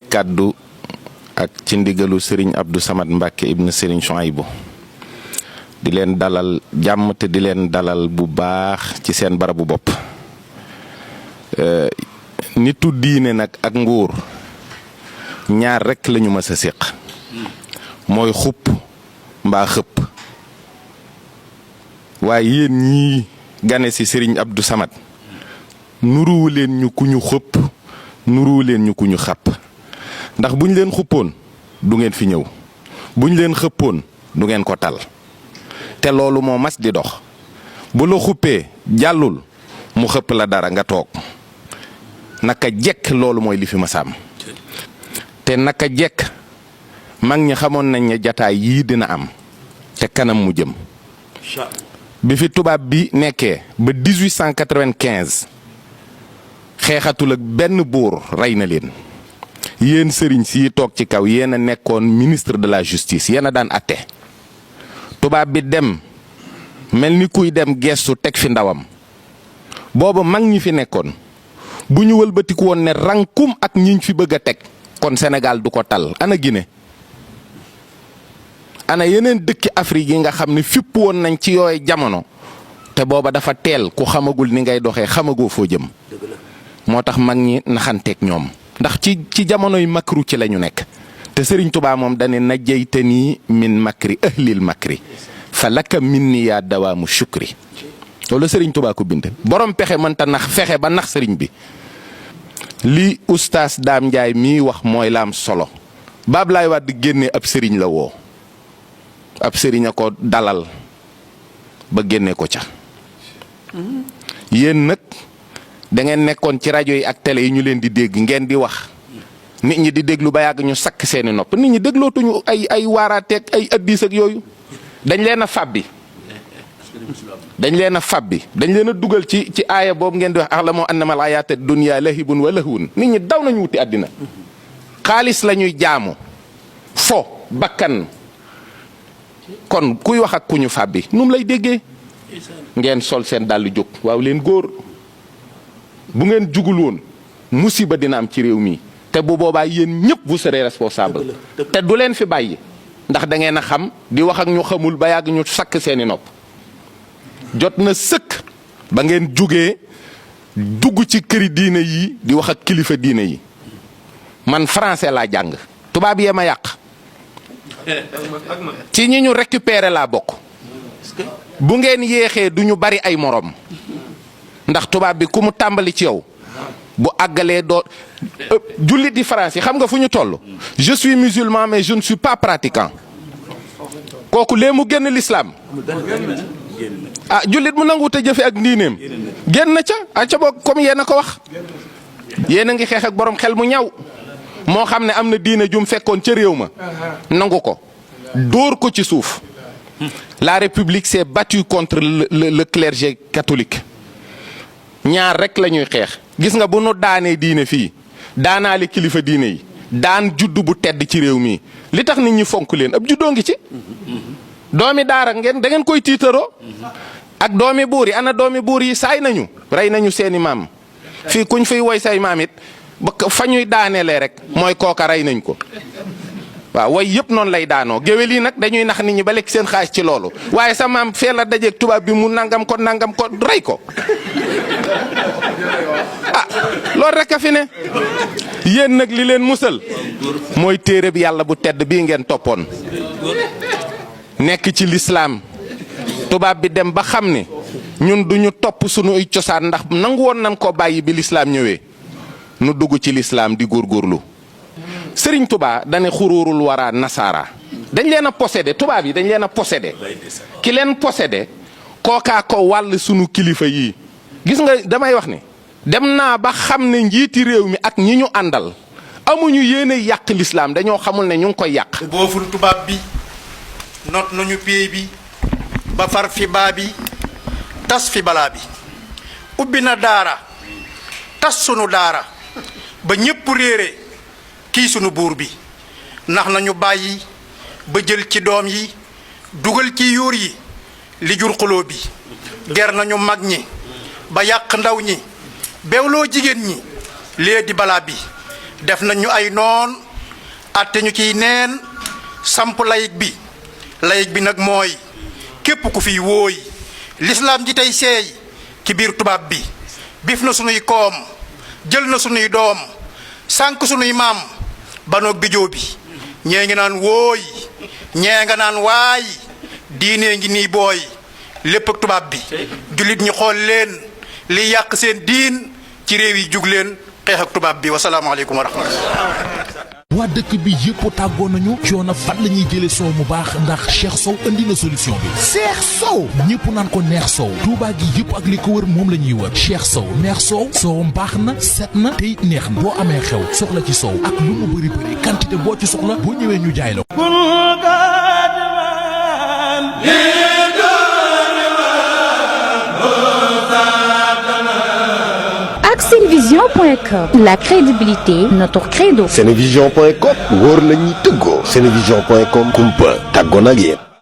kaddu ak ci ndigalu Serigne Abdou Samad Mbacke ibn Serigne Chouaïbou di leen dalal jàmm te di leen dalal bu baax ci seen barabu bopp. Nitu diine nag ak nguur ñaar rek lañu mës a séq mooy xupp mbaa xëpp waaye yéen ñii gane ci Serigne Abdou Samad nuruwu leen ñu ku ñu xëpp nuruwu leen ñu ku ñu xàpp ndax buñ leen xuppoon du ngeen fi ñëw buñ leen xëppoon du ngeen ko tal te loolu moo mas di dox bu la xuppee jàllul mu xëpp la dara nga toog naka jekk loolu mooy li fi ma sàmm te naka jekk mag ñi xamoon nañ ne jataay yii dina am te kanam mu jëm bi fi tubaab bi nekkee ba 1895 xeexatul ak benn buur rey na leen yéen sëriñ si toog ci kaw yéen a nekkoon ministre de la justice yéen a daan atte tubaab bi dem mel ni kuy dem gestu teg fi ndawam booba mag ñi fi nekkoon bu ñu wëlbatiku woon ne rankum ak ñiñ fi bëgg a teg kon Sénégal du ko tal ana Guinée ana yeneen dëkki Afrique yi nga xam ne fipp woon nañ ci yooyu jamono te booba dafa teel ku xamagul ni ngay doxee xamagoo foo jëm moo tax mag ñi naxanteeg ñoom ndax ci jamonoy makru ci la ñu nekk te Serigne Touba moom dane najjaytani min makri ahlil makri fa laka minni yaa dawaamu shukri loolu Serigne Touba ko bind borom pexe mënta nax fexe ba nax Serigne bi li oustaz Dame Ndiaye mii wax mooy la am solo ba Ablaye Wade génne ab Serigne la woo ab Serigne a ko dalal ba génne ko ca yéen nag da ngeen nekkoon ci rajo yi ak télé yi ñu leen di dégg ngeen di wax nit ñi di déglu ba yàgg ñu sakk seeni nopp nit ñi déglootuñu ay waaraateeg ay addis ak yooyu dañ leen a fàbbi dañ leen a dugal ci aaya boobu ngeen di wax a'lamu annama al-hayaata dunya lahibun wa lahwun nit ñi daw nañu wuti àddina xaalis la ñuy jaamu fo bakkan kon kuy wax ak ku ñu fàbbi nu mu lay déggee ngeen sol seen dàll jóg waaw leen góor bu ngeen jugul woon musiba dina am ci réew mi te bu boobaa yéen ñëpp vous serez responsable te du leen fi bàyyi ndax da ngeen a xam di wax ak ñu xamul ba yàgg ñu sakk seeni nopp jot na sëkk ba ngeen jugee dugg ci këri diine yi di wax ak kilifa diine yi man français laa jàng tubaab yee ma yàq ci ñi ñu récupérer laa bokk bu ngeen yéexee du ñu bari ay morom ndax tubaab bi ku mu tàmbali ci yow bu àggalee doo jullit di France yi xam nga fu ñu toll je suis musulman mais je ne suis pas pratiquant kooku lee mu génn l'islam ah jullit mu nangu te jëfe ak diineem génn ca boog comme yéen a ko wax yéen a ngi xeex ak borom xel mu ñaw moo xam ne am na diine jum fekkoon ca réew ma nangu ko dóor ko ci suuf la République s'est battue contre le clergé catholique ñaar rek la ñuy xeex gis nga bu nu daanee diine fii daanaale kilifa diine yi daan juddu bu tedd ci réew mi li tax nit ñi fonk leen ab juddoo ngi ci doomi daara ngeen da ngeen koy tiitaroo ak doomi buur yi ana doomi buur yi saay nañu rey nañu seeni maam fii kuñ fiy woy say maam it ba fa ñuy daanelee rek mooy kooka rey nañ ko waaw way yëpp noonu lay daanoo géwél yi nag dañuy nax nit ñi ba lekk seen xaalis ci loolu waaye sa maam fee la dajeeg tubaab bi mu nangam ko rey ko ah loolu rek a fi ne yéen nag li leen musal mooy téere bi yàlla bu tedd bii ngeen toppoon nekk ci lislaam tubaab bi dem ba xam ne ñun duñu topp sunuy cosaan ndax nangu woon nañ koo bàyyi bi lislaam ñëwee nu dugg ci lislaam di góorgóorlu Sëriñ Tuubaa dane xuruurul wara nasaara dañ leen a possédé tubaab yi dañ leen a possédé ki leen possédé kookaa ko wàll sunu kilifa yii gis nga damay wax ni dem naa ba xam ne njiiti réew mi ak ñi ñu àndal amuñu yéene yàq lislaam dañoo xamul ne ñu ngi koy yàq booful tubaab bi not nañu pey bi ba far fi baa bi tas fi balaa bi ubbi na daara tas sunu daara ba ñépp réere kii sunu buur bi ndax nañu bàyyi ba jël ci doom yi dugal ci yuur yi li jur xuloo bi ger nañu mag ñi ba yàq ndaw ñi bewloo jigéen ñi lee di balaa bi def nañ ñu ay noon atte ñu ciy neen samp layig bi nag mooy képp ku fiy wóoy lislaam ji tey seey ci biir tubaab bi bif na sunuy koom jël na sunuy doom sànq sunuy maam banoog bijoo bi ñee ngi naan wóoy ñee nga naan waay diinee ngi nii booy lépp ak tubaab bi jullit ñi xool leen li yàq seen diin ci réew yi jug leen xeex ak tubaab bi wasalaamaaleykum wa rahmatullah. waa dëkk bi yëpp tàggoo nañu coono fan la ñuy jëlee soow mu baax ndax Cheikh Sow indi na solution bi Cheikh Sow ñëpp naan ko neex soow Touba gi yëpp ak li ko wër moom la ñuy wër Cheikh Sow neex soow soowam baax na set na te it neex na boo amee xew soxla ci soow ak lu mu bëri bëri quantité boo ci soxla boo ñëwee ñu jaay la Senevision.com, la crédibilité, notre credo. Senevision.com, wóor la ñuy tëggoo. Senevision.com, kumpa tàggoo na ak yéen.